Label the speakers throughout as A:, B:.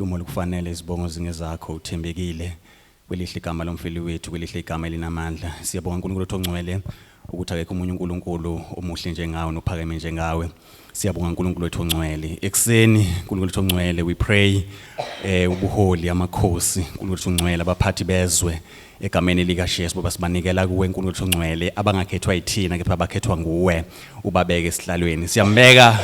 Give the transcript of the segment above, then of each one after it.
A: Dumo likufanele, izibongo zingezakho, uthembekile. Kwelihle igama lomfeli wethu, kwelihle igama elinamandla. Siyabonga uNkulunkulu wethu ongcwele ukuthi akekho omunye uNkulunkulu omuhle njengawe nophakeme njengawe. Siyabonga uNkulunkulu wethu ongcwele. Ekuseni uNkulunkulu wethu ongcwele, we pray ubuholi, amakhosi, uNkulunkulu wethu ongcwele, abaphathi bezwe egameni likaJesu. Baba, sibanikela kuwe uNkulunkulu wethu ongcwele, abangakhethwa yithina kepha abakhethwa nguwe, ubabeke esihlalweni. Siyambeka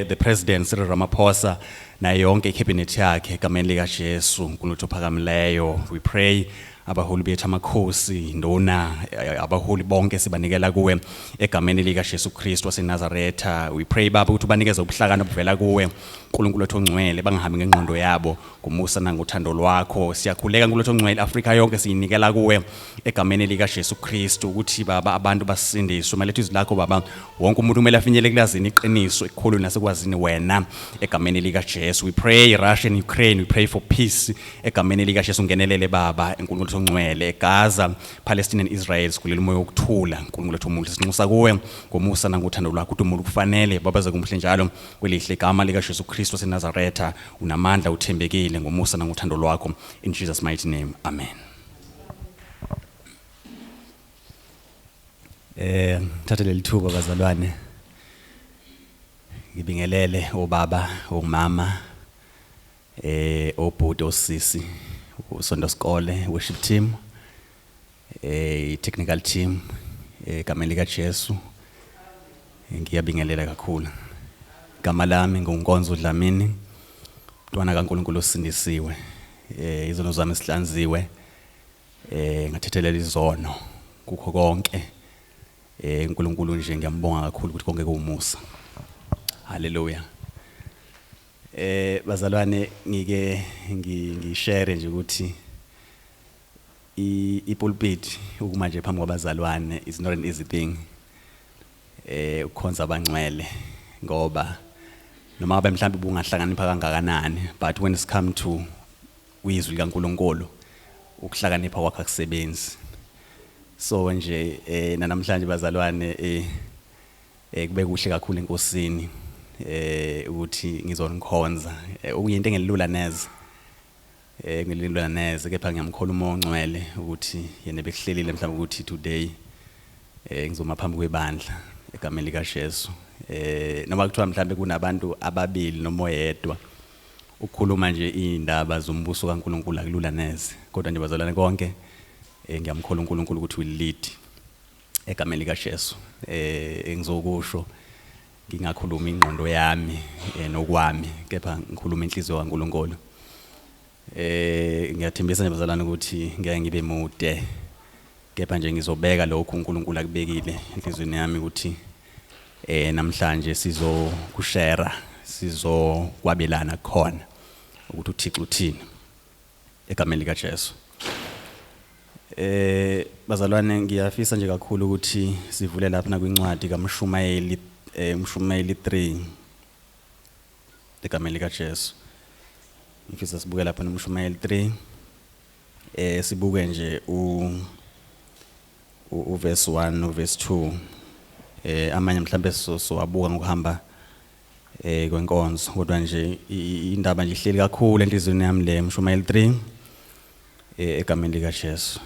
A: the President Cyril Ramaphosa nayo yonke icabinet yakhe egameni likaJesu. uNkulunkulu wethu ophakamileyo, we pray abaholi bethu, amakhosi, induna, abaholi bonke sibanikela kuwe egameni likaJesu Kristu waseNazaretha. We pray Baba ukuthi ubanikeze ubuhlakani obuvela kuwe uNkulunkulu wethu ongcwele, bangahambi ngengqondo yabo, ngomusa nangothando lwakho. Siyakhuleka uNkulunkulu wethu ongcwele, Afrika yonke siyinikela kuwe egameni likaJesu Kristu, ukuthi Baba abantu basindiswe. Malethu izwi lakho Baba, wonke umuntu kumele afinyelele kulazini iqiniso ekhulu nasekwazini wena egameni likaJesu. We pray Russia and Ukraine, we pray for peace egameni likaJesu. Ngenelele Baba uNkulunkulu wethu ongcwele, Gaza, Palestine and Israel, sikulela umoya wokuthula. uNkulunkulu wethu omuhle, sinxusa kuwe ngomusa nangothando lwakho, udumo lukufanele Baba, ze kumuhle njalo kwelihle igama likaJesu Kristu waseNazaretha. Unamandla, uthembekile, ngomusa nangothando lwakho, in Jesus mighty name, amen. Ngithathe leli thuba bazalwane, ngibingelele obaba, omama, obhuti, osisi, usonto sikole, worship team, technical team, egameni lika Jesu ngiyabingelela kakhulu. Igama lami nguNkonzo Dlamini, mntwana kaNkulunkulu osindisiwe. Izono zami sihlanziwe, ngathethelela izono kukho konke. uNkulunkulu nje ngiyambonga kakhulu ukuthi konke kuwumusa. Haleluya. Bazalwane, ngike ngishare nje ukuthi ipulpit ukuma nje phambi kwabazalwane is not an easy thing. Ukukhonza abangcwele, ngoba noma ngabe mhlawumbe ubungahlakanipha kangakanani, but when it's come to izwi likaNkulunkulu, ukuhlakanipha kwakho akusebenzi. So nje namhlanje bazalwane, kube kuhle kakhulu enkosini ukuthi ngizonikhonza. Okuyinto engelula neze, ngelula neze, kepha ngiyamkholwa uMoya oNgcwele ukuthi yena bekuhlelile mhlawumbe ukuthi today ngizoma phambi kwebandla egameni likaJesu. Noma kuthiwa mhlawumbe kunabantu ababili noma oyedwa, ukukhuluma nje indaba zombuso kaNkulunkulu akulula neze, kodwa nje bazalwane konke ngiyamkholwa uNkulunkulu ukuthi will lead egameni likaJesu. Engizokusho ngingakhuluma ingqondo yami nokwami, kepha ngikhuluma inhliziyo kaNkulunkulu. Ngiyathembisa nje bazalwane ukuthi ngeke ngibe mude, kepha nje ngizobeka lokhu uNkulunkulu akubekile enhliziyweni yami ukuthi namhlanje sizokushare, sizokwabelana khona ukuthi uThixo uthini egameni likaJesu. Bazalwane, ngiyafisa nje kakhulu ukuthi sivule lapha nakwincwadi kaMshumayeli, uMshumayeli 3 egameni likaJesu. Ngifisa sibuke lapha noMshumayeli 3, sibuke nje u verse 1 no verse 2. Amanye mhlambe sowabuka ngokuhamba kwenkonzo, kodwa nje indaba nje ihleli kakhulu enhliziyweni yami le, Mshumayeli 3 egameni likaJesu.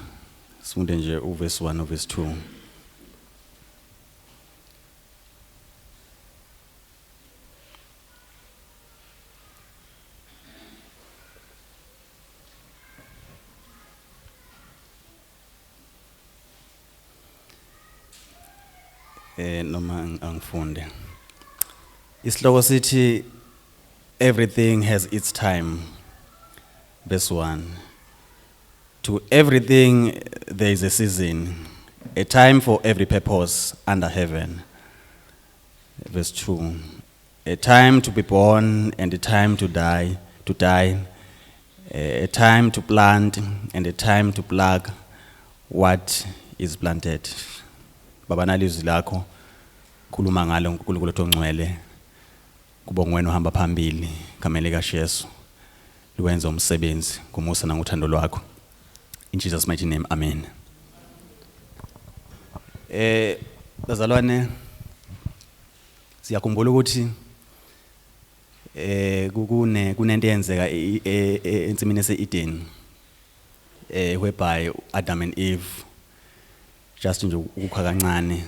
A: Sifunde nje u verse 1 no verse 2. Noma angifunde. Isihloko sithi everything has its time. Verse 1. To everything there is a season, a time for every purpose under heaven. Verse 2. A time to be born and a time to die, to die, a time to plant and a time to pluck what is planted. Baba, nalizwi lakho, khuluma ngalo uNkulunkulu ongcwele. Kubonga wena uhamba phambili, egameni likaJesu. Liwenze umsebenzi ngomusa nangothando lwakho. In Jesus mighty name, amen. Bazalwane, siyakhumbula ukuthi Kune kunento eyenzeka ensimini yase-Eden, whereby Adam and Eve, just nje ukukha kancane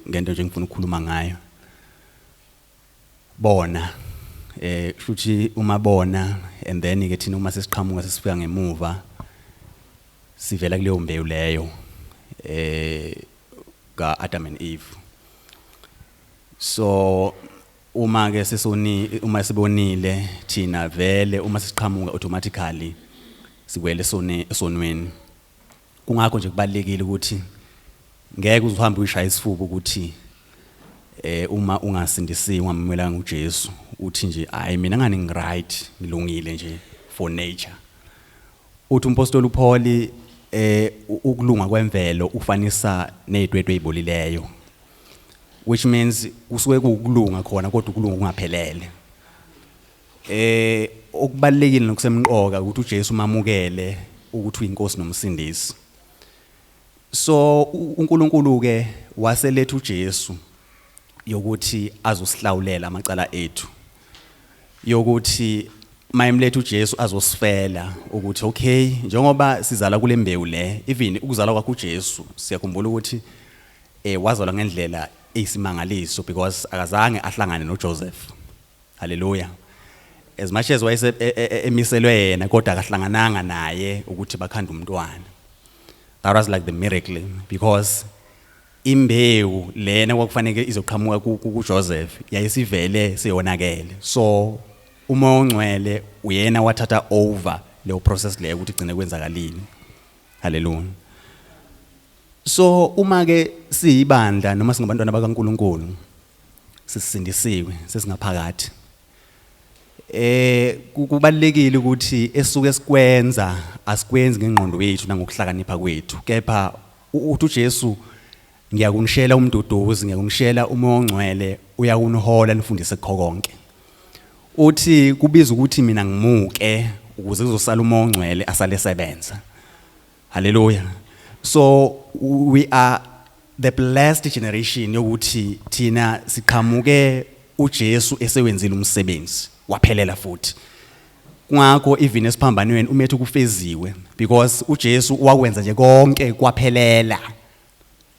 A: ngento nje ngifuna ukukhuluma ngayo, bona shuthi uma bona, and then ke thina uma sesiqhamuka, sesifika ngemuva, sivela kuleyo mbewu leyo ka Adam and Eve. So uma ke sesoni, uma sibonile thina vele, uma sesiqhamuka, automatically siwele sone esonweni. Kungakho nje kubalekile ukuthi ngeke uzuhambe uyishaya isifuba ukuthi uma ungasindisiwe, ungamukelanga uJesu, uthi nje, "Hayi, mina ngani ngiright, ngilungile nje for nature." Uthi umpostoli uPaul ukulunga kwemvelo ufanisa nezidwedwe ezibolileyo, which means kusuke kuukulunga khona, kodwa ukulunga kungaphelele. Okubalekile nokusemqoka ukuthi uJesu mamukele ukuthi uyinkosi nomsindisi. So uNkulunkulu ke waseletha uJesu yokuthi azosihlawulela amacala ethu, yokuthi mayemletha uJesu azosifela, ukuthi okay, njengoba sizala kule mbewu le, even ukuzalwa kwakhe uJesu, siyakhumbula ukuthi wazalwa ngendlela eyisimangaliso, because akazange ahlangane noJoseph. Haleluya! As much as wayese emiselwe yena, kodwa akahlangananga naye ukuthi bakhanda umntwana. That was like the miracle, because imbewu lena kwakufanele izoqhamuka kuJoseph yayisivele seyonakele. So uMoya oNgcwele uyena wathatha over leyo process leyo ukuthi igcine kwenzakalini. Haleluya! So uma ke siyibandla noma singabantwana bakaNkuluNkulu, sisindisiwe, sesingaphakathi, kubalekile ukuthi esuke sikwenza asikwenzi ngengqondo yethu nangokuhlakanipha kwethu, kepha uthi uJesu, "Ngiyakunishela umduduzi, ngiyakunishela uMoya oNgcwele, uyakunihola nifundise kukho konke." Uthi kubiza ukuthi mina ngimuke ukuze kuzosala uMoya oNgcwele asale sebenza. Haleluya! So we are the blessed generation yokuthi thina siqhamuke uJesu esewenzile umsebenzi waphelela futhi. Kungakho even esiphambanweni umethu kufeziwe, because uJesu wakwenza nje konke kwaphelela.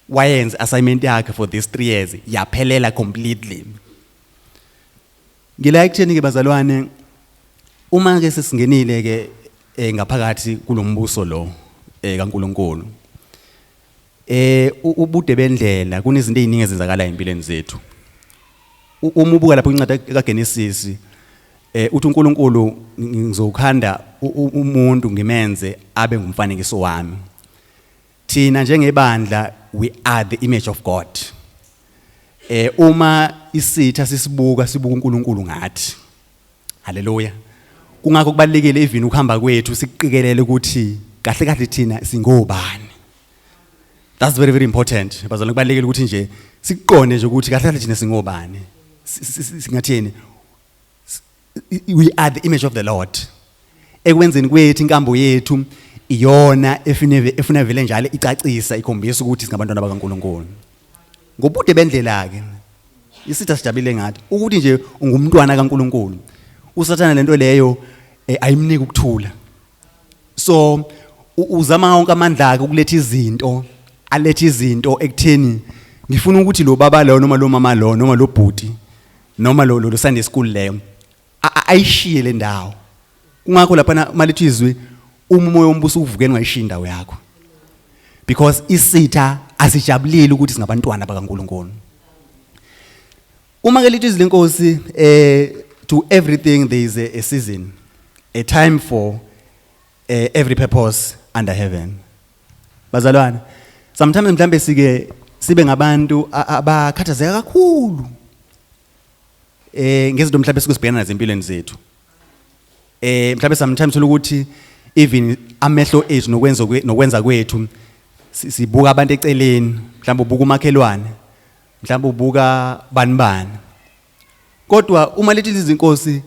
A: Wayenza assignment yakhe for these 3 years yaphelela completely. Ngila ekutheni ke bazalwane, uma ke sesingenile ke ngaphakathi kulombuso lo kaNkuluNkulu, ubude bendlela, kunezinto eziningi ezenzakala empilweni zethu. Uma ubuka lapho incwadi kaGenesis, uthi uNkulunkulu, "Ngizokhanda umuntu, ngimenze abe ngumfanekiso wami." Thina njengebandla, we are the image of God. Uma isitha sisibuka, sibuka uNkulunkulu ngathi. Haleluya! Kungakho kubalekile even ukuhamba kwethu sikuqikelele ukuthi kahle kahle thina singobani. That's very, very important, bazalwane. Kubalekile ukuthi nje sikuqonde nje ukuthi kahle kahle thina singobani. Singathini, we are the image of the Lord. Ekwenzeni kwethu, inkambo yethu iyona efuna vele njalo icacisa, ikhombisa ukuthi singabantwana bakaNkuluNkulu. Ngobude bendlela ke, isitha sijabule ngathi ukuthi nje ungumntwana kaNkuluNkulu. USathana lento leyo ayimniki ukuthula. So uzama wonke amandla akhe ukuletha izinto, alethe izinto ekutheni ngifuna ukuthi lo baba lo, noma lo mama lo, noma lo bhuti, noma lo Sunday school leyo ayishiye le ndawo. Kungakho lapha malithi izwi, uma umoya wombuso uvukeni, ungayishiya indawo yakho, because isitha asijabulile ukuthi singabantwana bakaNkuluNkulu. Uma ke lithi izwi lenkosi, to everything there is a season, a time for every purpose under heaven. Bazalwane, sometimes mhlambe sike sibe ngabantu abakhathazeka kakhulu ngezinto mhlambe sike sibhekana nazo empilweni zethu. Mhlambe sometimes thola ukuthi even amehlo ethu nokwenza kwethu sibuka abantu eceleni, mhlambe ubuka umakhelwane, mhlambe ubuka bani bani. Kodwa uma lithi izinkosi,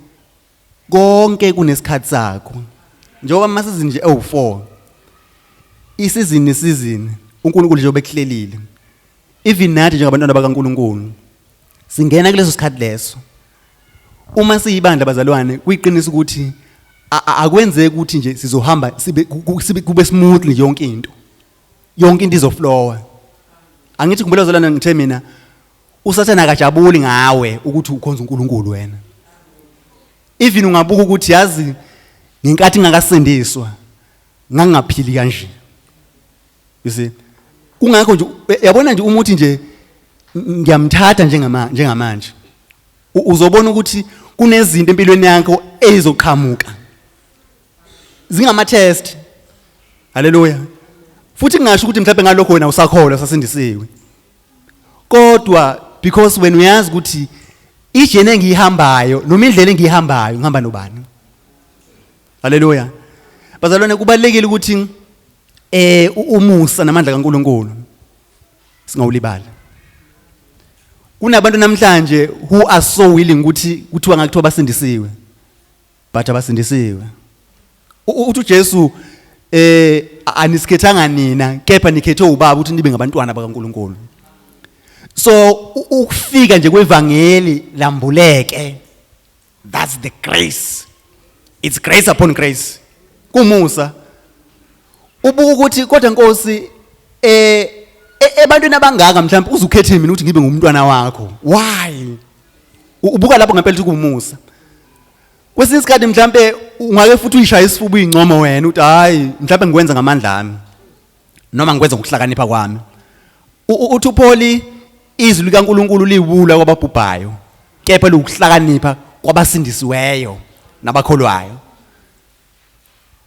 A: konke kunesikhathi sakho. Njengoba ama season nje ewu4, isizini nesizini uNkulunkulu nje obekuhlelile. Even nathi njengabantwana bakaNkulunkulu singena kuleso sikhathi leso. Uma siyibandla bazalwane, kuyiqiniso ukuthi akwenzeki ukuthi nje sizohamba sibe sibe kube smoothly yonke into. Yonke into izoflowa. Angithi khumbula bazalwane, ngithe mina uSathane akajabuli ngawe ukuthi ukhonza uNkulunkulu wena. Even ungabuka ukuthi yazi ngenkathi ngakasindiswa ngangaphili kanje. You see? Kungakho nje yabona nje umuthi nje ngiyamthatha njengamanje. Uzobona ukuthi kunezinto empilweni yakho ezizoqhamuka. Zingama test. Haleluya. Futhi ngingasho ukuthi mhlawumbe ngalokho wena usakholwa sasindisiwe. Kodwa because wena uyazi ukuthi i-journey engiyihambayo noma indlela engiyihambayo ngihamba nobani. Haleluya. Bazalwane, kubalekile ukuthi umusa namandla kaNkuluNkulu singawulibali. Kunabantu namhlanje who are so willing ukuthi kuthiwa ngakuthiwa basindisiwe, but abasindisiwe. Uthi uJesu anisikhethanga nina, kepha nikhethe ubaba ukuthi nibe ngabantwana bakaNkuluNkulu. So ukufika nje kwevangeli lambuleke, that's the grace. It's grace upon grace. Kumusa. Ubuka ukuthi kodwa Nkosi, ebantwini abangaka mhlawumbe uzukhethe mina ukuthi ngibe ngumntwana wakho. Why? Ubuka lapho ngempela ukuthi kumusa. Kwesinye isikhathi mhlambe ungake futhi uyishaye isifuba uyincomo wena uthi hayi, mhlambe ngikwenza ngamandla ami noma ngikwenza ngokuhlakanipha kwami. Uthi uPaul, izwi likaNkuluNkulu liwula kwababhubhayo, kepha liwukuhlakanipha kwabasindisiweyo nabakholwayo.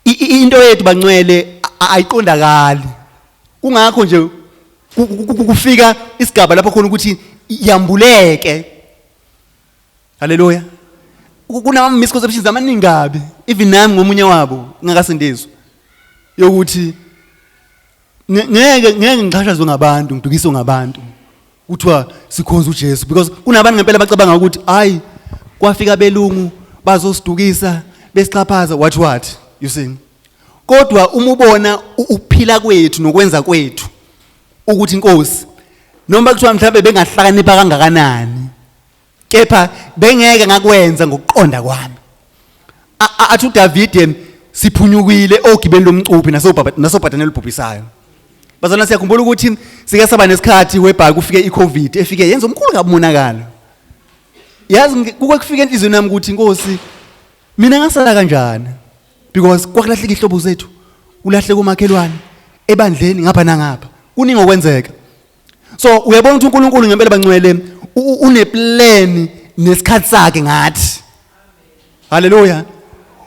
A: Into yethu bancwele ayiqondakali. Kungakho nje kufika isigaba lapho khona ukuthi yambuleke. Haleluya. Kunama misconceptions amaningi kabi, even nami ngomunye wabo ngakasindiswa, yokuthi ngeke ngixhashazwe ngabantu, ngidukiswe ngabantu kuthiwa sikhonza uJesu, because kunabantu ngempela bacabanga ukuthi hayi, kwafika belungu bazosidukisa, besixhaphaza, what what, you see. Kodwa uma ubona ukuphila kwethu nokwenza kwethu ukuthi inkosi noma kuthiwa mhlawumbe bengahlakanipha kangakanani, kepha bengeke ngakwenza ngokuqonda kwami. Athi uDavide, siphunyukile ogibeni lomcuphi nasobhadane olubhubhisayo. Bazalwane, siyakhumbula ukuthi sike saba nesikhathi whereby kufike iCovid efike yenza omkhulu kabi umonakalo. Yazi kuke kufike enhliziyweni yami ukuthi Nkosi, mina ngasala kanjani? Because kwakulahleka ihlobo zethu, kulahleka umakhelwane ebandleni ngapha nangapha, kuningi okwenzeka. So uyabona ukuthi uNkulunkulu ngempela bangcwele uneplan nesikhathi sakhe ngathi. Haleluya.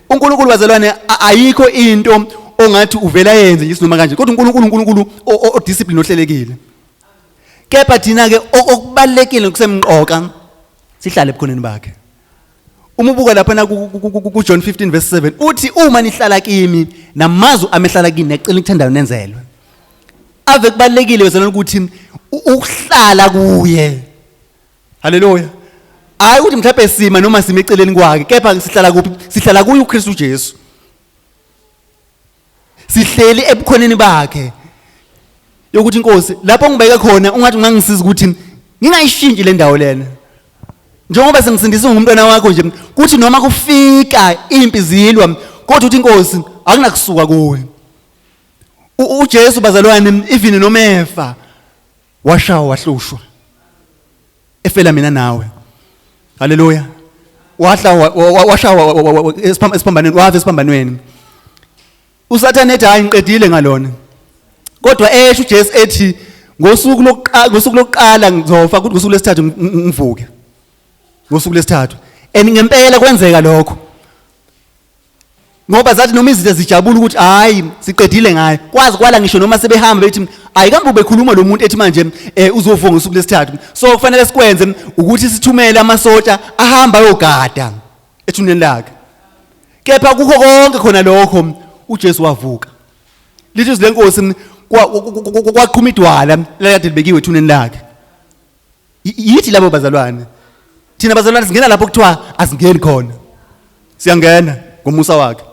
A: uNkulunkulu bazalwane, ayikho into ongathi uvela yenze nje noma kanje, kodwa uNkulunkulu o discipline ohlelekile. Kepha thina ke okubalekile kusemqoka sihlale ebukhoneni bakhe. Uma ubuka lapha na ku John 15 verse 7, uthi uma nihlala kimi namazwi amehlala kini, niyacela ukuthandayo nenzelwe. Ave kubalekile bazalwane ukuthi ukuhlala kuye. Haleluya. Hayi ukuthi mhlawumbe sima noma sime eceleni kwakhe, kepha sihlala kuphi? Sihlala kuye uKristu Jesu. Sihleli ebukhoneni bakhe. Yokuthi inkosi lapho ngibeke khona ungathi ungangisiza ukuthi ngingayishintshi le ndawo lena. Njengoba sengisindiswe ngumntwana wakho nje, kuthi noma kufika impi zilwa, kodwa uthi inkosi akunakusuka kuwe. UJesu bazalwane, even noma efa, washawa wahlushwa efela mina nawe. Haleluya. Wahla washawa esiphambanweni, wafa esiphambanweni. uSathane ethi hayi, ngiqedile ngalona, kodwa esho uJesu ethi ngosuku lokuqala, ngosuku lokuqala ngizofa, kuthi ngosuku lesithathu ngivuke, ngosuku lesithathu. And ngempela kwenzeka lokho, ngoba zathi noma izinto zijabula ukuthi hayi, siqedile ngayo, kwazi kwala ngisho noma sebehamba bethi hayi, kambe ubekhuluma lo muntu ethi manje uzovuka ngosuku lesithathu, so kufanele sikwenze ukuthi sithumele amasotsha ahamba ayogada ethuneni lakhe. Kepha kukho konke khona lokho uJesu wavuka. Lithi izwi lenkosi, kwaqhuma idwala lakade libekiwe ethuneni lakhe. Yithi labo bazalwane, thina bazalwane singena lapho kuthiwa asingeni khona, siyangena ngomusa wakhe.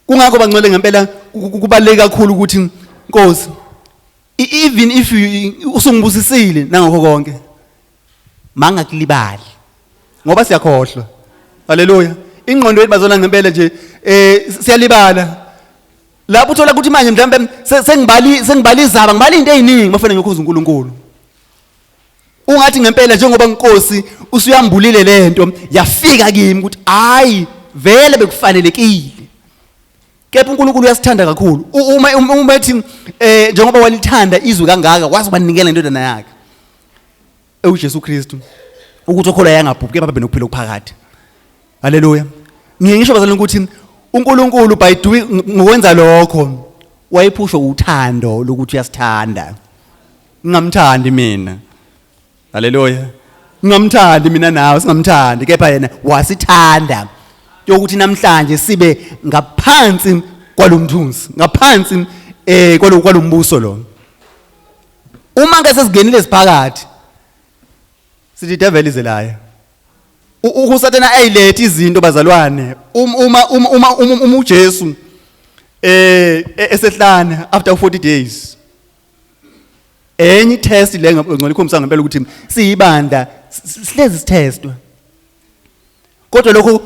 A: Kungakho bangcwele ngempela kubaluleke kakhulu ukuthi Nkosi, even if usungibusisile nangakho konke, mangakulibali, ngoba siyakhohlwa.
B: Haleluya. Ingqondo yethu, bazona, ngempela nje siyalibala. Lapho uthola ukuthi manje mhlawumbe sengibali izaba, ngibali into eziningi bafana ngiyokhuza uNkulunkulu. Ungathi ngempela njengoba inkosi usuyambulile lento yafika kimi ukuthi hayi, vele bekufanelekile. Kepha uNkulunkulu uyasithanda kakhulu. Uma ethi njengoba walithanda izwe kangaka, waze wanikela indodana yakhe uJesu Kristu, ukuthi okholwa yangabhubhi kepha babe nokuphila okuphakade. Haleluya. Ngiye ngisho, bazalwane, ukuthi uNkulunkulu by doing, ngokwenza lokho, wayephushwa uthando lokuthi uyasithanda. Ngingamthandi mina. Haleluya. Ngingamthandi mina, nawe singamthandi, kepha yena wasithanda yokuthi namhlanje sibe ngaphansi kwalomthunzi, ngaphansi kwalombuso lo. Uma ke sesingenile siphakathi, sithi devil is a liar. Ukusathana ayilethe izinto, bazalwane. Uma uJesu esehlane after 40 days, enye test le ngcono ikhombisa ngempela ukuthi siyibandla sihlezi sithestwa, kodwa lokho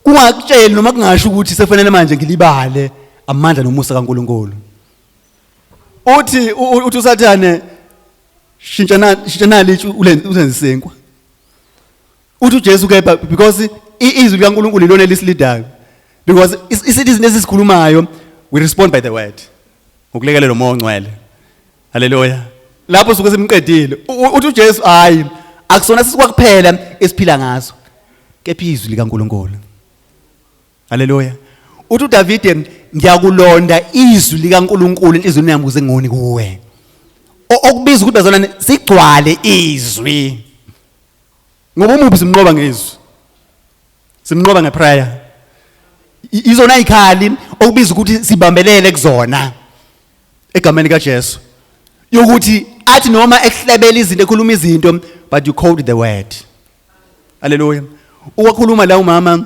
B: kungakutsheli noma kungasho ukuthi sefanele manje ngilibale amandla nomusa kaNkulunkulu. Uthi uSathane, "Shintshana litshe uzenze isinkwa." Uthi uJesu kepha, because izwi likaNkulunkulu ilona elisilidayo, because isithi izinto esizikhulumayo, we respond by the word ngokulekelela uMoya oNgcwele. Haleluya. Lapho suke simqedile. Uthi uJesu, "Hayi, akusona sisikwa kuphela esiphila ngaso, kepha izwi likaNkulunkulu." Haleluya. Uthi uDavide, "Ngiyakulonda izwi likaNkulunkulu enhliziyweni yami ukuze ngoni kuwe." Okubiza ukuthi, bazalwane, sigcwale izwi, ngoba umubi simnqoba ngezwi, simnqoba ngeprayer. Izona ikhali okubiza ukuthi sibambelele kuzona egameni kaJesu, yokuthi athi noma ekuhlebela izinto, ekhuluma izinto, but you quote the word. Haleluya. Uwakhuluma la umama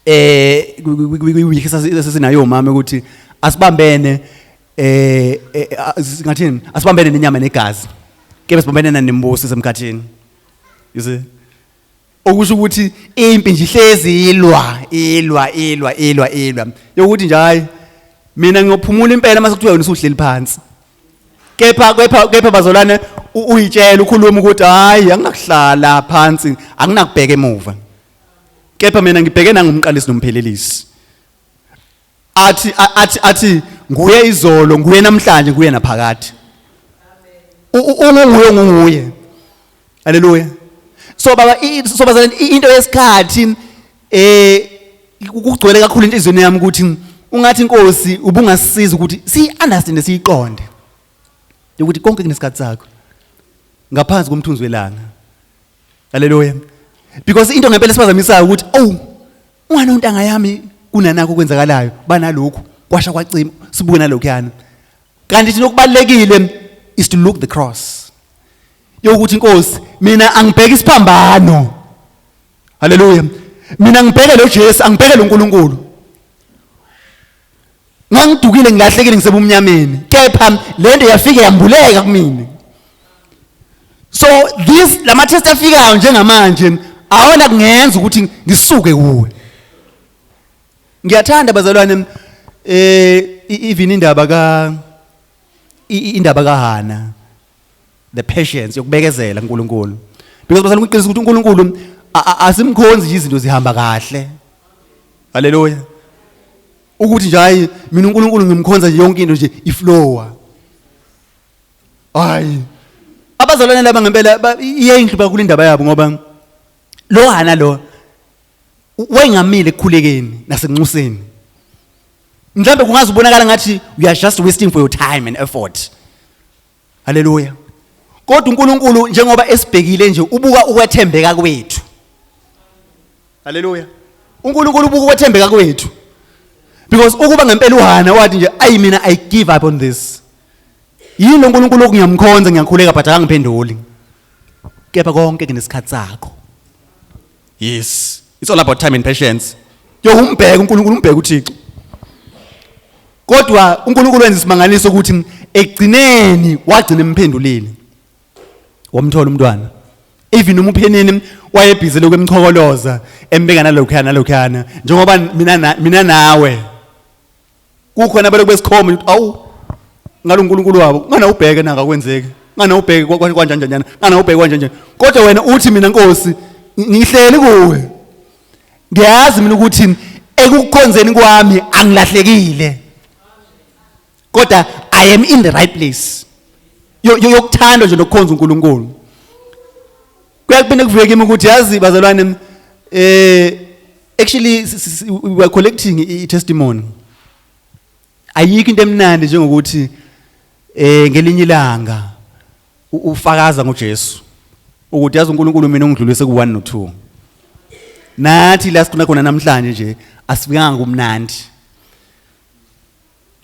B: kwi-week sesinayo umama ukuthi asibambene singathini, asibambene nenyama negazi, kepha sibambene nembuso esemkhathini, you see. Okusho ukuthi impi nje ihlezi ilwa, ilwa, ilwa, ilwa, ilwa, yokuthi nje hayi, mina ngiyophumula impela mase kuthiwa wena usuhleli phansi. Kepha bazalwane, uyitshela, ukhuluma ukuthi hayi, anginakuhlala phansi, anginakubheka emuva, kepha mina ngibheke nangumqalisi nomphelelisi, athi nguye izolo, nguye namhlanje, nguye naphakade. Unguye, unguye. Haleluya. So baba, so bazalwane, into yesikhathi kugcwele kakhulu enhliziyweni yami ukuthi ungathi inkosi ubungasisiza ukuthi si understand, siyiqonde ukuthi konke kunesikhathi sakho ngaphansi komthunzi welanga. Haleluya. Because into ngempela esiphazamisayo ukuthi, oh, unganontanga yami kunanakho okwenzakalayo, banalokhu kwasha kwacima, sibuke nalokhuyana, kanti thina okubalekile is to look the cross, yokuthi inkosi, mina angibheke isiphambano. Haleluya. Mina ngibheke lo Jesu, angibheke lo uNkulunkulu. Ngangidukile, ngilahlekile, ngisebumnyameni, kepha lento yafike yambuleka kumina. So this lama test afikayo njengamanje awona kungenza ukuthi ngisuke kuwe. Ngiyathanda, bazalwane, even indaba kaHana, the patience yokubekezela uNkulunkulu, because bazalwane, kuqinisa ukuthi uNkulunkulu asimkhonzi nje izinto zihamba kahle. Haleluya. Ukuthi nje hayi, mina uNkulunkulu ngimkhonza nje yonke into nje iflowa. Hayi, abazalwane laba ngempela iyayinhlupha kakhulu indaba yabo, ngoba lo Hana lo wayengamile ekukhulekeni nasekunxuseni. Mhlawumbe kungaze ubonakala ngathi we are just wasting for your time and effort. Haleluya. Kodwa uNkulunkulu njengoba esibhekile nje, ubuka ukwethembeka kwethu. Haleluya. UNkulunkulu ubuka ukwethembeka kwethu, because ukuba ngempela uHana wathi nje, "Ayi, mina I give up on this. Yini lo uNkulunkulu okungiyamkhonza, ngiyakhuleka, but akangiphenduli." Kepha konke kunesikhathi sakho. Yes, it's all about time and patience. Yo, umbheke uNkulunkulu, umbheke uThixo. Kodwa uNkulunkulu wenza isimangaliso ukuthi ekugcineni wagcina emphendulile, wamthola umntwana. Even uma uPhenini wayebhizi lokwemchokoloza embeka nalokhuyana nalokhuyana, njengoba mina nawe kukhona abalokhu besikhoma ukuthi awu ngalo uNkulunkulu wabo ngana ubheke naka kwenzeki, ngana ubheke kanjanjani, ngana ubheke kanjanjani, kodwa wena uthi mina Nkosi ngihleli kuwe, ngiyazi mina ukuthi ekukhonzeni kwami angilahlekile, kodwa I am in the right place yokuthandwa nje nokukhonza uNkulunkulu. Kuyakuphinde kuvuke kimi ukuthi yazi bazalwane, actually we are collecting i testimony. Ayikho into emnandi njengokuthi ngelinye ilanga ufakaza ngoJesu ukuthi yazi uNkulunkulu mina ungidlulise ku 1 no 2. Nathi la sikhona khona namhlanje nje asifikanga kumnandi.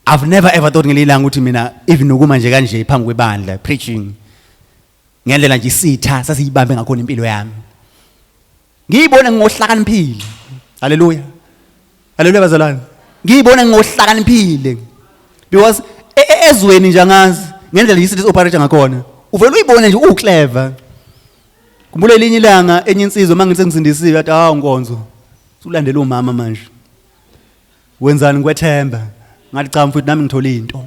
B: I've never ever thought ngelinye ilanga ukuthi mina even nokuma nje kanje phambi kwebandla preaching ngendlela nje isitha sasiyibambe ngakhona impilo yami, ngiyibona ngohlakaniphile. Haleluya, haleluya bazalwane, ngiyibona ngohlakaniphile because ezweni nje angazi ngendlela isitha operate ngakhona, uvela uyibone nje uclever. Khumbula elinye ilanga enye insizwa mangithi sengisindisiwe athi hawu Nkonzo usulandela umama manje, wenzani ngikwethemba? Ngathi cha mfowethu nami ngithola into.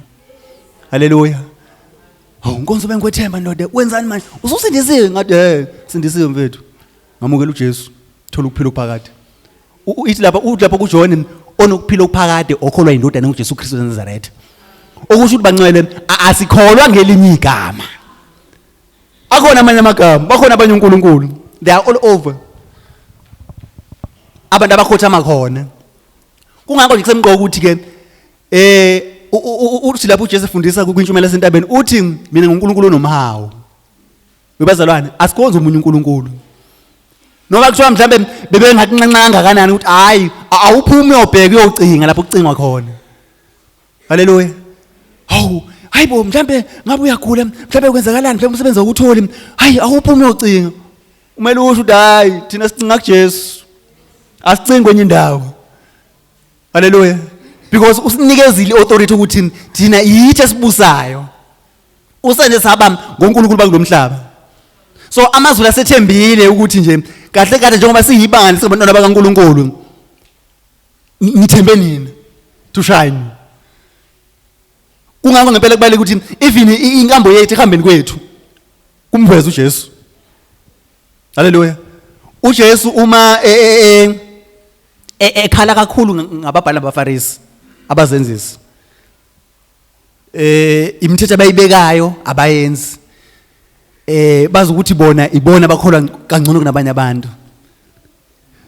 B: Haleluya. Hawu Nkonzo bengikwethemba ndoda, wenzani manje ususindisiwe? Ngathi sindisiwe mfethu, ngamukela uJesu, thola ukuphila okuphakade. Ithi lapha, uthi lapha kuJohn onokuphila okuphakade okholwa indodana uJesu Kristu waseNazaretha. Okusho ukuthi bancwele asikholwa ngelinye igama, akhona amanye amagama, bakhona abanye uNkulunkulu, they are all over abantu abakhothama khona. Kungakho nje kusemqoka ukuthi ke uthi lapho uJesu efundisa kwintshumayelo yasentabeni uthi mina nguNkulunkulu onomhawu. Webazalwane, asikhonze omunye uNkulunkulu. Noma kuthiwa mhlambe bebengakunxenxa kangakanani ukuthi hayi awuphume uyobheka uyocinga lapho kucingwa khona. Haleluya. Hawu, hayibo mhlambe ngabe uyagula, mhlambe kwenzakalani, mhlambe umsebenzi awutholi. Hayi awuphume uyocinga. Kumele usho ukuthi hayi thina sicinga kuJesu. Asicingi kwenye indawo. Haleluya. Because usinikezile authority ukuthi thina yithi esibusayo. Usenze saba ngoNkulunkulu bakulomhlaba. So amazulu asethembile ukuthi nje kahle kahle njengoba siyibandla singabantwana bakaNkulunkulu, ngithembe nina to shine. Kungakho ngempela kubalulekile ukuthi even inkambo yethu ehambeni kwethu kumveze uJesu. Haleluya. uJesu uma ekhala kakhulu ngababhali abaFarisi abazenzisi, imithetho abayibekayo abayenzi, bazi ukuthi bona ibona abakholwa kangcono kunabanye abantu.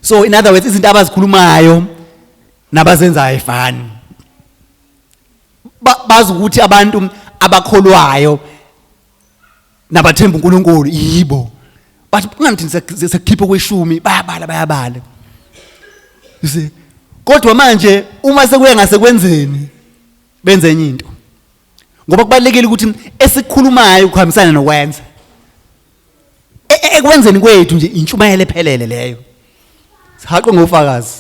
B: So in other words izinto abazikhulumayo nabazenzayo ayifani. Bazi ukuthi abantu abakholwayo nabathemba uNkulunkulu yibo, bathi kungathi sekukhipha kweshumi, bayabala bayabala, you see. Kodwa manje uma sekuya ngasekwenzeni benze enye into, ngoba kubalulekile ukuthi esikhulumayo kuhambisane nokwenza. Ekwenzeni kwethu nje intshumayelo ephelele leyo, sihaqwe ngofakazi.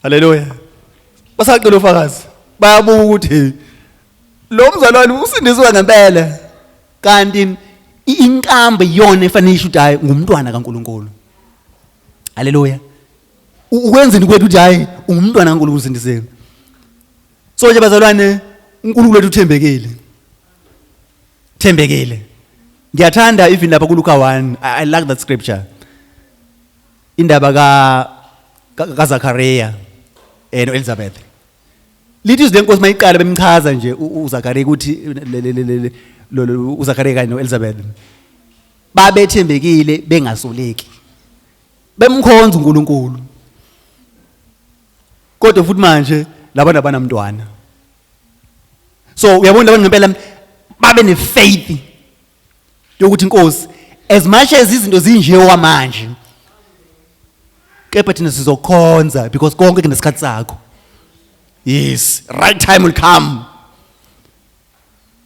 B: Haleluya. Basaqela ofakazi, bayabuka ukuthi lo mzalwane usindisiwe ngempela, kanti inkambo iyona efanele isho ukuthi hayi ngumntwana kaNkulunkulu. Haleluya. Ukwenzeni kwethu ukuthi hayi ungumntwana kaNkulunkulu usindisiwe. So nje bazalwane, uNkulunkulu wethu uthembekile, thembekile. Ngiyathanda even lapha kuLuka 1, I like that scripture, indaba kaZakaria no Elizabeth. Lithi izwi lenkosi mayiqala bemchaza nje uZakaria ukuthi uZakaria kanye noElizabeth babethembekile bengasoleki, bemkhonza uNkulunkulu, kodwa futhi manje laba nabanamntwana. So uyabona laba ngempela babe nefaith yokuthi inkosi as much as izinto zinje okwamanje, kepha thina sizokhonza because konke kunesikhathi sakho. Yes, right time will come.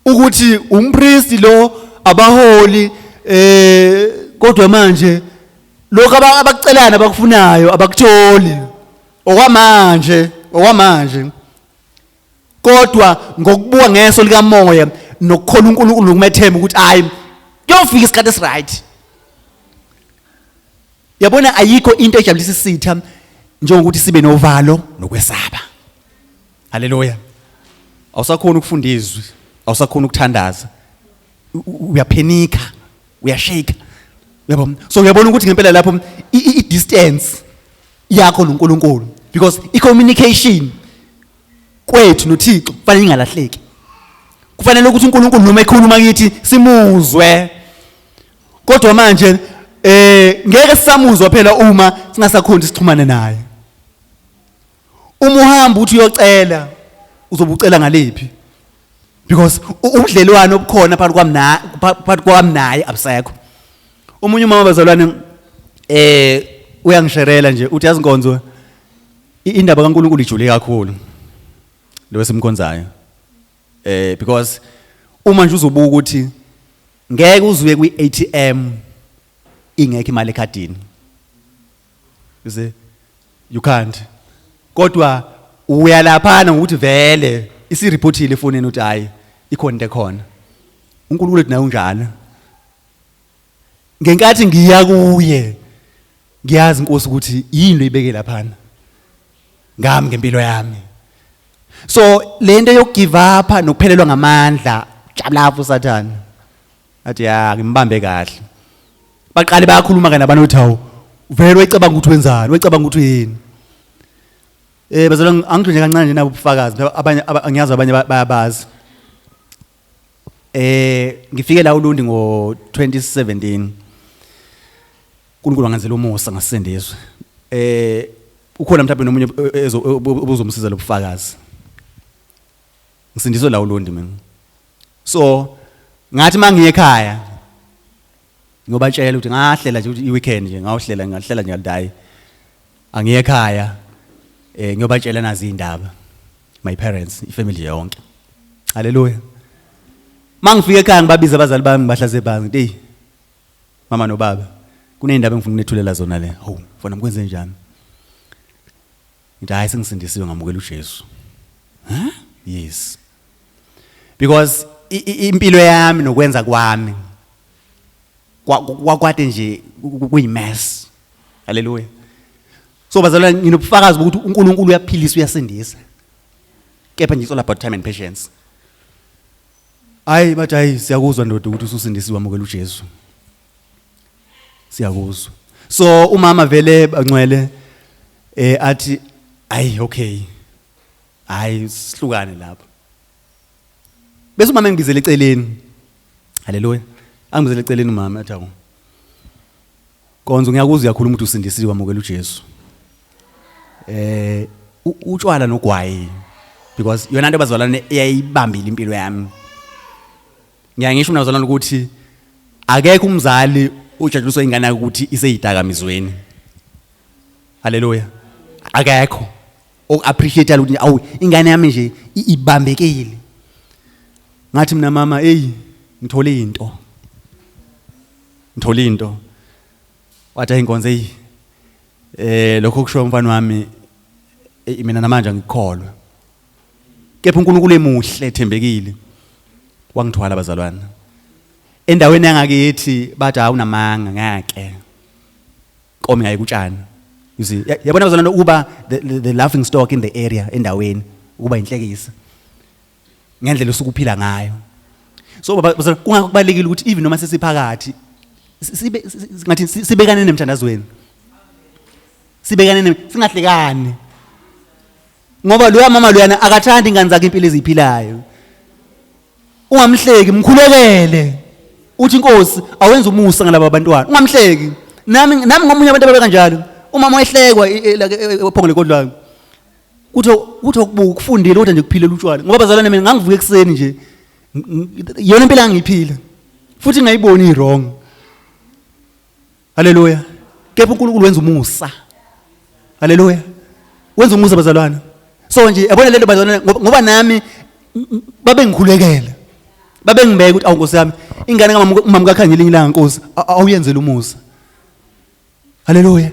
B: Ukuthi umpristi lo abaholi kodwa manje lokho abakucelana abakufunayo abakutholi okwamanje, okwamanje, kodwa ngokubuka ngeso likamoya nokukholwa uNkulunkulu nokumethemba ukuthi hayi kuyofika isikhathi esiright. Yabona, ayikho into ejabulisa isitha njengokuthi sibe novalo nokwesaba. Haleluya. Awusakhona ukufunda izwi, awusakhona ukuthandaza, uyapanika, uyashake, uyabo. So uyabona ukuthi ngempela lapho i-distance yakho noNkulunkulu, because i-communication kwethu noThixo kufanele ingalahleki. Kufanele ukuthi uNkulunkulu noma ekhuluma kithi simuzwe. Kodwa manje ngeke sisamuzwa phela uma singasakhoni sixhumane naye. Uma uhamba uthi uyocela, uzobe ucela ngalephi? Because ubudlelwano obukhona phakathi kwami na phakathi kwami naye abusekho. Omunye umama, bazalwane, uyangisherela nje, uthi, "Yazi Nkonzo, indaba kaNkulunkulu ijule kakhulu lo esimkhonzayo, because uma nje uzobuka ukuthi ngeke uzuye kwi-ATM ingekho imali ekhadini, you see, you can't. Kodwa uya laphana ngokuthi vele isireportile efonini ukuthi hayi, ikhona into ekhona." UNkulunkulu ethi naye unjalo. Ngenkathi ngiya kuye, ngiyazi inkosi ukuthi yini loyibeke laphana ngami ngempilo yami. So lento yokugive up nokuphelelwa ngamandla, jabula uSathane, athi, "Ya, ngimbambe kahle." Baqale bayakhuluma ke nabantu, uthi, "Hawu, vele wayicabanga ukuthi wenzani, wayicabanga ukuthi yini?" Bazalwane, angisho nje kancane nje nabo ubufakazi. Abanye angiyazi, abanye bayabazi. Ngifike la uLundi ngo 2017. uNkulunkulu wangenzela umusa, ngasindiswa. Ukhona mhlawumbe nomunye obuzomsiza lobufakazi. Ngisindiswe la uLundi mina. So ngathi mangiye ekhaya ngobatshela ukuthi ngahlela nje ukuthi i-weekend nje ngawuhlela, ngahlela nje ngathi hayi, angiye ekhaya ngiyobatshela nazi indaba, my parents, ifamily yonke. Haleluya. Mangifika ekhaya ngibabiza abazali bami, ngibahlaze phansi, ngithi, "Hey mama nobaba, kuneyindaba engifuna ukunethulela zona le." "Hawu mfana, mkwenze njani?" Ngithi, "Hayi, sengisindisiwe, ngamukela uJesu." "Huh?" "Yes, because impilo yami nokwenza kwami kwakwade nje kuyimess." Haleluya. So bazalwane, nginobufakazi bokuthi uNkulunkulu uyaphilisa, uyasindisa, kepha nje it's all about time and patience. Hayi, bathi, "Hayi, siyakuzwa ndoda ukuthi ususindisiwe, wamukela uJesu, siyakuzwa." So umama vele bangcwele athi, "Hayi, okay, hayi, sihlukane lapho." Bese umama engibizele eceleni. Haleluya. Angibizele eceleni umama, athi, "Awu Nkonzo, ngiyakuzwa uyakhuluma ukuthi usindisiwe, wamukela uJesu. Utshwala nogwayi, because yona into, bazalwane, eyayibambile impilo yami. Ngiyangisho mina bazalwane ukuthi akekho umzali ujatshuliswa ingane yakhe ukuthi iseyidakamizweni. Haleluya. Akekho oku-appreciate ukuthi awu, ingane yami nje ibambekile. Ngathi mina, 'Mama, hey, ngithole into, ngithole into.' Wathi, "Hayi Nkonzo, hey, lokho kusho umfana wami, mina namanje angikholwa." Kepha uNkulunkulu emuhle, ethembekile, wangithwala bazalwane. Endaweni yangakithi bathi, "Awunamanga, ngeke inkomo yayi kutshani." You see, yabona bazalwane, ukuba the laughing stock in the area, endaweni, ukuba inhlekisa ngendlela osukuphila ngayo. So baba, bazalwane, kungakho kubalekile ukuthi even noma sesiphakathi sibe ngathi sibekane nemthandazweni, sibekane singahlekani, ngoba loya mama loyana akathandi ingane zakhe impilo eziphilayo. Ungamhleki, mkhulekele, uthi, "Inkosi, awenza umusa ngalaba bantwana." Ungamhleki. Nami ngomunye abantu ababe kanjalo. Umama wayehlekwa la ephongele kodlwayo, kuthi okubuka ukufundile kodwa nje kuphilela utshwala. Ngoba bazalwane, mina ngangivuka ekuseni nje, yona impilo angiyiphila futhi ngayiboni i-wrong. Haleluya. Kepha uNkulunkulu wenza umusa. Haleluya, wenza umusa bazalwane. So nje yabona lento bazalwane, ngoba nami babe ngikhulekela, babe ngibeka ukuthi, "Awu Nkosi yami, ingane kamama, umama kaKhanyile, ilanga Nkosi awuyenzele umusa." Haleluya.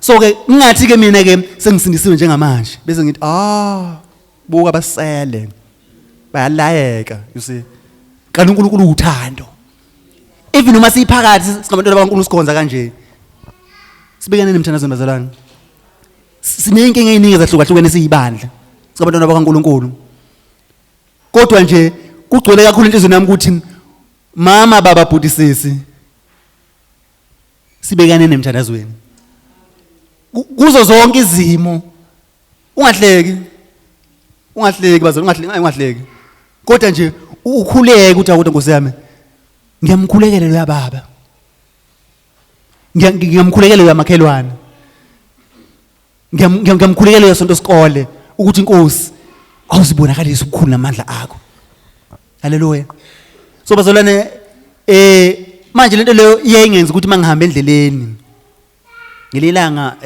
B: So ke ngingathi ke mina ke sengisindisiwe njengamanje, bese ngithi, "Ah, buka basele bayalayeka." You see, kanti uNkulunkulu uthando. Even noma siphakathi singabantwana bakaNkulunkulu, sikhonza kanje. Sibekane nemthandazo bazalwane. Sineyinkinga eziningi ezahlukahlukene siyibandla. Singabantwana bakaNkuluNkulu. Kodwa nje kugcwele kakhulu enhliziyweni yami ukuthi mama baba bhuti sisi sibekane nemthandazweni. Kuzo zonke izimo ungahleki. Ungahleki bazalwane ungahleki ungahleki. Kodwa nje ukhuleke ukuthi akuthi Nkosi yami ngiyamkhulekela loya baba. Ngiyamkhulekela loya makhelwane. Ngiyamkhulekela loya sonto sikole ukuthi inkosi awuzibonakalise ubukhulu namandla akho. Haleluya. So bazalwane manje lento leyo iyayengenza ukuthi mangihamba endleleni ngelilanga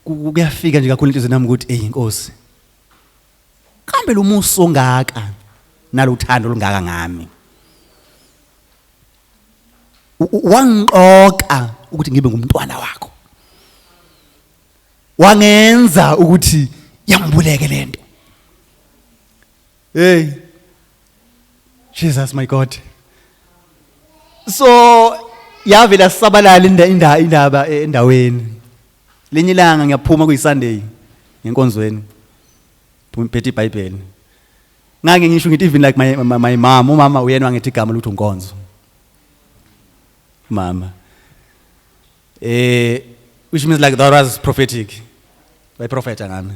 B: kuyafika nje kakhulu inhliziyo nami ukuthi ey inkosi kambe lo musa ongaka nalothando olungaka ngami wangiqoka ukuthi ngibe ngumntwana wakho, wangenza ukuthi yambuleke lento. Hey Jesus my God. So yavela sabalala indaba endaweni. Lenye ilanga ngiyaphuma kuyiSunday ngenkonzweni, ngiphethe iBhayibheli. Ngake ngisho ngithi even like my mom, umama uyena wangithi igama lokuthi uNkonzo. Mama. Which means like that was prophetic. By prophet ngami.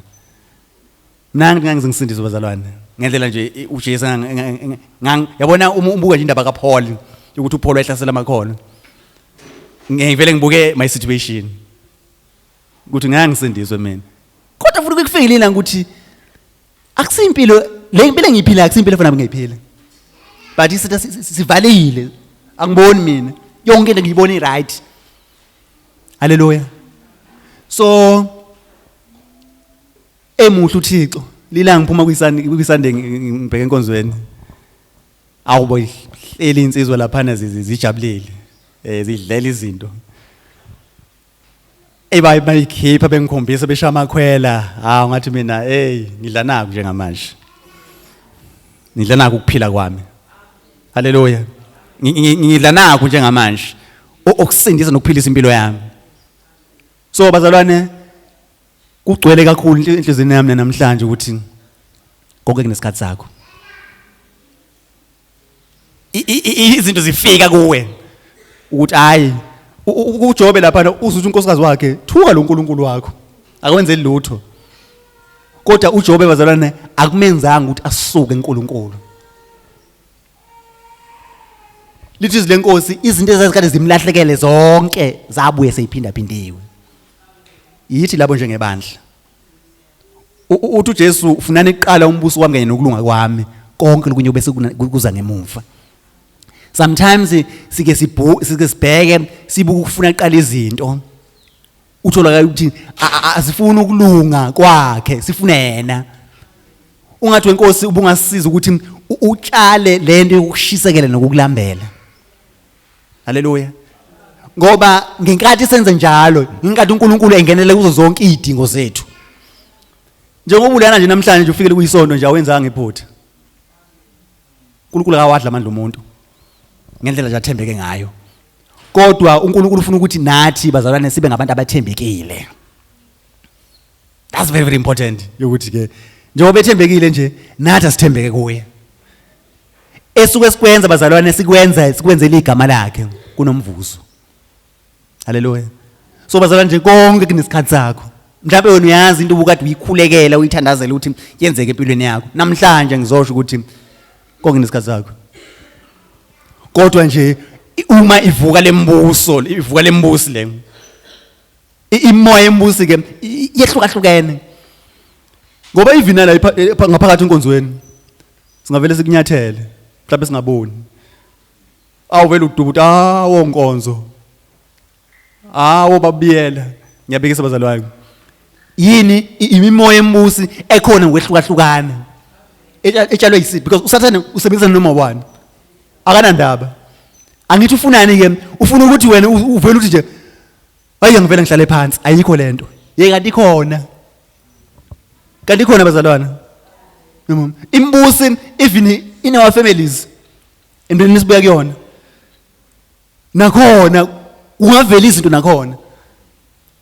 B: Mina ngithi ngisindiswe bazalwane. Ngendlela nje uJesu yabona uma ubuka nje indaba kaPaul ukuthi uPaul wayehlasela amakholwa. Ngivele ngibuke my situation. Ukuthi ngeke ngisindiswe mina. Kodwa futhi kufikile la ukuthi akusimpilo le impilo engiyiphila akusimpilo efana ngiyiphila. But isitha sivalile. Angiboni mina. Yonke into ngiyibona i-right. Hallelujah. So emuhle uThixo lila ngiphuma kuyisande ngibheke enkonzweni. Awubo ihleli insizwa laphana zijabulile. Zidlela izinto. Ebayi bayikhipha bengikhombisa besha amakhwela. Hawu ngathi mina hey ngidla naku njengamanje. Ngidla naku ukuphila kwami. Hallelujah. Ngidla naku njengamanje. Okusindisa nokuphilisa impilo yami. So bazalwane kugcwele kakhulu enhliziyweni yami namhlanje ukuthi konke kunesikhathi sakho. Izinto zifika kuwe ukuthi hayi uJobe lapha uzuthi unkosikazi wakhe thuka lo nkulunkulu wakho akwenzeli lutho. Kodwa uJobe bazalwane akumenzanga ukuthi asuke eNkulunkulu. Lithi izwi lenkosi izinto ezazikade zimlahlekele zonke zabuye seyiphindaphindiwe. Yithi labo njengebandla. Uthi uJesu ufunani kuqala umbuso wami kanye nokulunga kwami, konke lokunye bese kuza ngemuva. Sometimes sike sibheke sibuke ukufuna kuqala izinto. Uthola ukuthi asifuni ukulunga kwakhe, sifuna yena. Ungathi wenkosi ubungasiza ukuthi utshale lento yokushisekela nokukulambela. Haleluya. Ngoba ngenkathi senze njalo, ngenkathi uNkulunkulu engenele kuzo zonke izidingo zethu. Njengoba ulana nje namhlanje nje ufikele kuyisonto nje awenzanga iphutha. uNkulunkulu akawadla amandla omuntu ngendlela nje athembeke ngayo. Kodwa uNkulunkulu ufuna ukuthi nathi bazalwane sibe ngabantu abathembekile. That's very very important yokuthi ke njengoba ethembekile nje nathi asithembeke kuye. Esuke sikwenza bazalwane sikwenza sikwenzela igama lakhe kunomvuzo. Haleluya. So bazalwane nje konke kunesikhathi sakho. Mhlawumbe wena uyazi into ubukade uyikhulekela uyithandazela ukuthi yenzeke empilweni yakho. Namhlanje ngizosho ukuthi konke kunesikhathi sakho. Kodwa nje uma ivuka lembuso, ivuka lembusi le. Imoya embusi ke yehlukahlukene. Ngoba even la ngaphakathi enkonzweni singavele sikunyathele mhlawumbe singaboni. Awuvele uduba uthi awo nkonzo. Awo babiyela. Ngiyabikisa bazalwane. Yini imimoya embusi ekhona ngokwehlukahlukana. Etshalwe yisithi because uSathane usebenzisa noma ubani. Akanandaba. Angithi ufunani ke? Ufuna ukuthi wena uvele uthi nje hayi ngivele ngihlale phansi, ayikho lento. Ye kanti ikhona. Kanti ikhona bazalwane. Imbusi even in our families. Entweni esibuya kuyona. Nakhona Kungavela izinto nakhona.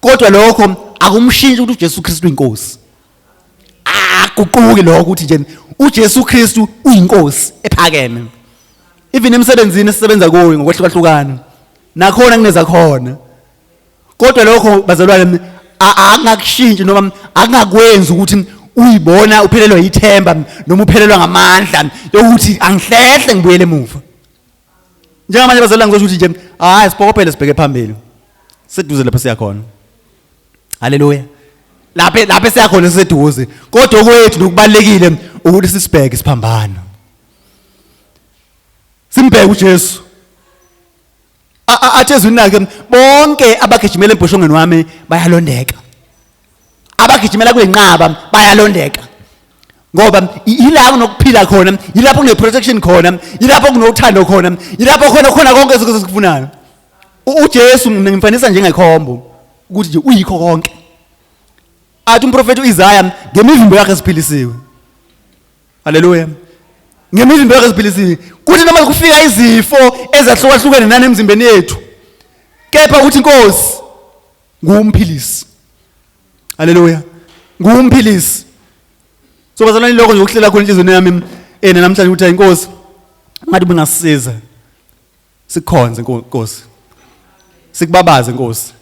B: Kodwa lokho akumshintshi ukuthi uJesu Kristu uyinkosi. Akuquki lokho ukuthi nje uJesu Kristu uyinkosi ephakeme. Even emsebenzini esisebenza kuyo ngokwehlukahlukana nakhona kunezakhona. Kodwa lokho bazalwane akungakushintshi noma akungakwenzi ukuthi uyibona uphelelwa yithemba noma uphelelwa ngamandla yokuthi angihlehle ngibuyele emuva. Njengamanje bazalwane ngizosho ukuthi nje hayi sipokophele sibheke phambili. Seduze lapho siya khona. Haleluya. Lapha siya khona siseduze. Kodwa okwethu nokubalekile ukuthi sisibheke isiphambano. Simbheke uJesu. Athi ezwini lakhe bonke abagijimela embhoshongweni wami bayalondeka. Abagijimela kulenqaba bayalondeka. Ngoba ila kunokuphila khona, yilapho kune protection khona, yilapho kunothando khona, yilapho khona khona konke esikufunayo. UJesu mina ngimfanisa njengekhombo ukuthi nje uyikho konke. Athi umprofeti uIsaya ngemivimbo yakhe siphilisiwe. Haleluya. Ngemivimbo yakhe siphilisiwe. Kuthi noma kufika izifo ezahlukahlukene nani emzimbeni yethu. Kepha uthi inkosi ngumphilisi. Haleluya. Ngumphilisi. So bazalwane lokho nje ukuhlela khona inhliziyweni yami ena namhlanje ukuthi inkosi ngathi ubungasisiza. Sikhonze Nkosi. Sikubabaze Nkosi.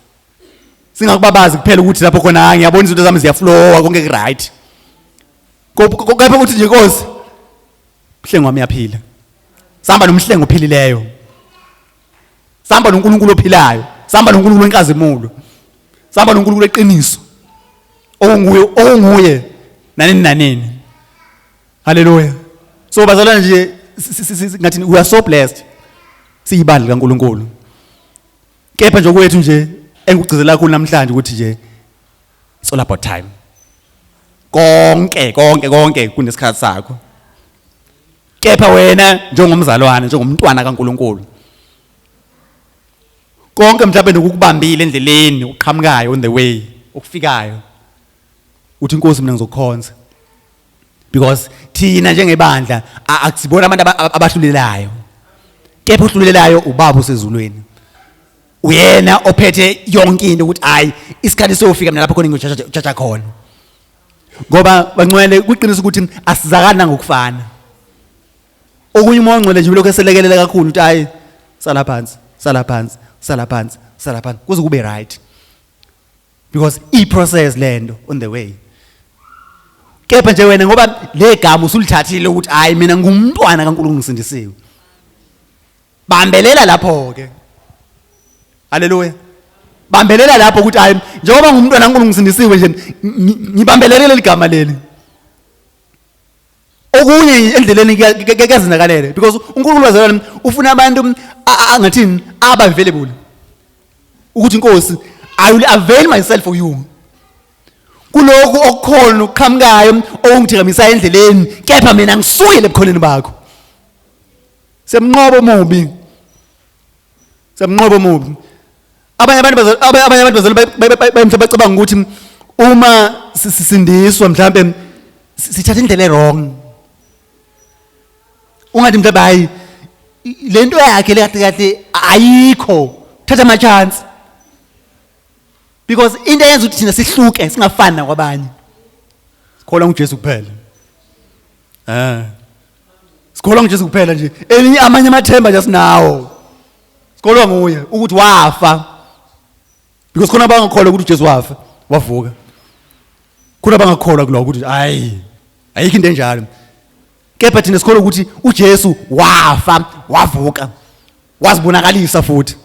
B: Singakubabazi kuphela ukuthi lapho khona hayi ngiyabona izinto zami ziyaflowa konke ku right. Kepha ukuthi nje Nkosi mhlengi wami uyaphila. Sihamba nomhlengi ophilileyo. Sihamba noNkulunkulu ophilayo. Sihamba noNkulunkulu wenkazimulo. Sihamba noNkulunkulu eqiniso. Okunguye nanini nanini. Hallelujah. So bazalwane nje ngathi we are so blessed. Siyibandla likaNkulunkulu. Kepha nje okwethu nje engikugcizela kakhulu namhlanje ukuthi nje it's all about time. Konke konke konke kunesikhathi sakho. Kepha wena njengomzalwane njengomntwana kaNkulunkulu konke mhlawumbe nokukubambile endleleni uqhamukayo on the way okufikayo uthi inkosi mina ngizokhonza because thina njengebandla akusibona abantu abahlulelayo kepha ohlulelayo ubaba osezulwini uyena ophethe yonke into ukuthi hayi isikhathi siyofika mina lapho khona ngiyojaja khona ngoba bancwele kuqinisa ukuthi asizakani nangokufana okunye umoya ongcwele nje ulokhu eselekelela kakhulu ukuthi hayi sala phansi sala phansi sala phansi sala phansi kuze kube right because i-process lento on the way kepha nje wena ngoba le gama usulithathile ukuthi hayi mina ngumntwana kaNkulunkulu ngisindisiwe bambelela lapho ke haleluya bambelela lapho ukuthi hayi njengoba ngumntwana kaNkulunkulu ngisindisiwe nje ngibambelele leli gama leli okunye endleleni kuyazinakalela because uNkulunkulu wazalwane ufuna abantu angathini aba available ukuthi inkosi I will avail myself for you kulokhu okukhona okuqhamukayo okungithikamisayo endleleni kepha mina ngisukile ebukhoneni bakho semnqobo omubi semnqobo omubi abanye abantu abanye abantu bazalwane mhlawumbe bacabanga ukuthi uma sisindiswa mhlawumbe sithatha indlela e-wrong ungathi mhlawumbe hayi le nto yakhe le kahle kahle ayikho thatha ama-chance because into eyenza ukuthi thina sihluke singafani nakwabanye sikholwa nguJesu kuphela eh sikholwa nguJesu kuphela nje elinye amanye amathemba nje sinawo sikholwa nguye ukuthi wafa because khona abangakholwa ukuthi uJesu wafa wavuka khona abangakholwa kuloko ukuthi hayi ayikho into enjalo kepha thina sikholwa ukuthi uJesu wafa wavuka wazibonakalisa futhi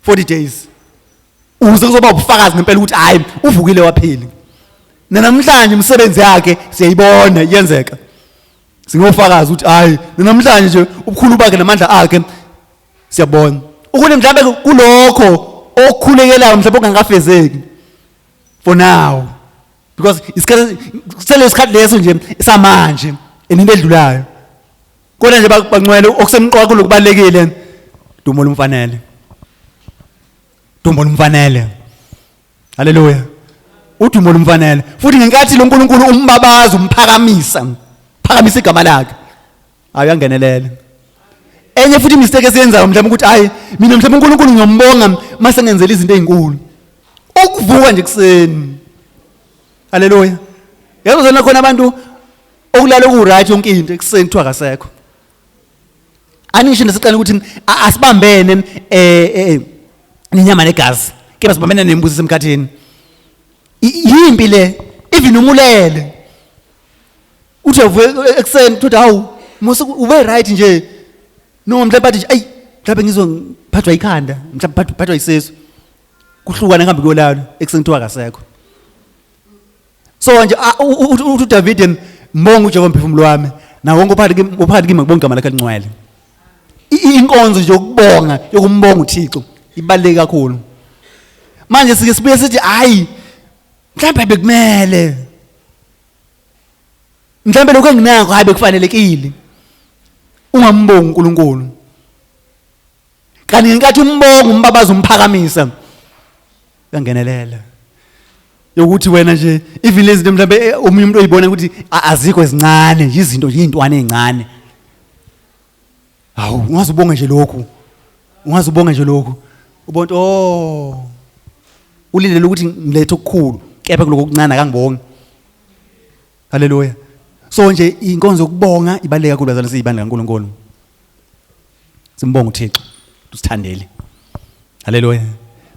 B: 40 days uze kuzoba ubufakazi ngempela ukuthi hayi uvukile waphila namhlanje imisebenzi yakhe siyayibona iyenzeka singofakazi ukuthi hayi namhlanje nje ubukhulu bakhe namandla akhe siyabona ukuthi mhlawumbe kulokho okukhulekelayo mhlawumbe okungakafezeki for now because isikhathi selesikhathi leso nje samanje into edlulayo kodwa nje bancwele okusemqoka kulokubalekile dumo lumfanele dumo lumfanele haleluya udumo lumfanele futhi ngenkathi lo nkulunkulu umbabaza umphakamisa phakamisa igama lakhe ayi uyangenelela Enye futhi mistake esiyenzayo mhlawumbe ukuthi hayi, mina mhlawumbe uNkulunkulu ngiyombonga mase ngenzela izinto ezinkulu. Ukuvuka nje kuseni. Haleluya. Yazi zona khona abantu okulala ku right yonke into, ekuseni kuthiwa kasekho. Anisho nesiqala ukuthi asibambene nenyama negazi, kepha sibambene nembuso semkhathini. Yimpi le, even umulele. Uthi uvuke ekuseni uthi hawu, musu ube right nje. No, mhlawumbe bathi nje ayi, mhlawumbe ngizwe ngiphathwa ikhanda, mhlawumbe phathwa isisu. Kuhlukana kuhambe kuyolala, ekuseni kuthiwa akasekho. So nje uthi uDavid, mbonga uJehova mphefumulo wami, nawo wonke ophakathi kimi, ophakathi kimi, ngibonga igama lakhe elingcwele. Inkonzo nje yokubonga, yokumbonga uThixo ibaluleke kakhulu. Manje sike sibuye sithi hayi, mhlawumbe bekumele, mhlawumbe lokho enginakho hayi bekufanelekile. Ungambongi uNkulunkulu. Kanti ngenkathi umbonga, umbabaza, umphakamisa, uyangenelela yokuthi wena nje even lezi zinto mhlawumbe omunye umuntu oyibona ukuthi azikho, ezincane nje izinto nje, iy'ntwana ey'ncane. Hawu, ungaze ubonge nje lokhu, ungaze ubonge nje lokhu, ubona ukuthi, oh, ulindele ukuthi ngilethe okukhulu, kepha kuloko okuncane akangibongi. Haleluya. So nje inkonzo yokubonga ibaluleke kakhulu, bazalwane, siyibandla kaNkulunkulu. Simbonga uThixo usithandele. Haleluya.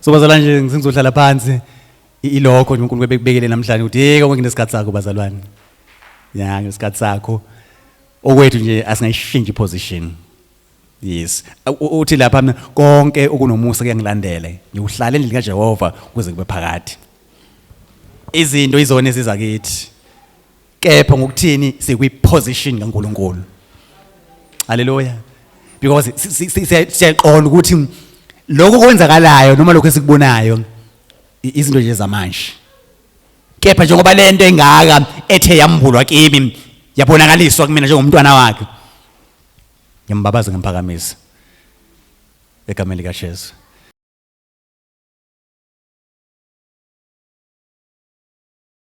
B: So bazalwane nje ngizohlala phansi, ilokho nje uNkulunkulu bekubekele namhlanje ukuthi hey, konke nesikhathi sakho, bazalwane. Ya, ngesikhathi sakho. Okwethu nje asingayishintshi position. Yes. Uthi lapha mina konke okunomusa kuyangilandela. Ngiyohlala endlini kaJehova kuze kube phakade. Izinto izona eziza kithi. Kepha ngokuthini sikwi position kaNkulunkulu. Haleluya. Because siyaqonda ukuthi lokho kwenzakalayo noma lokho esikubonayo izinto nje zamanje. Kepha njengoba lento engaka ethe yambulwa kimi, yabonakaliswa kumina njengomntwana wakhe, ngiyambabaza, ngimphakamisa egameni likaJesu.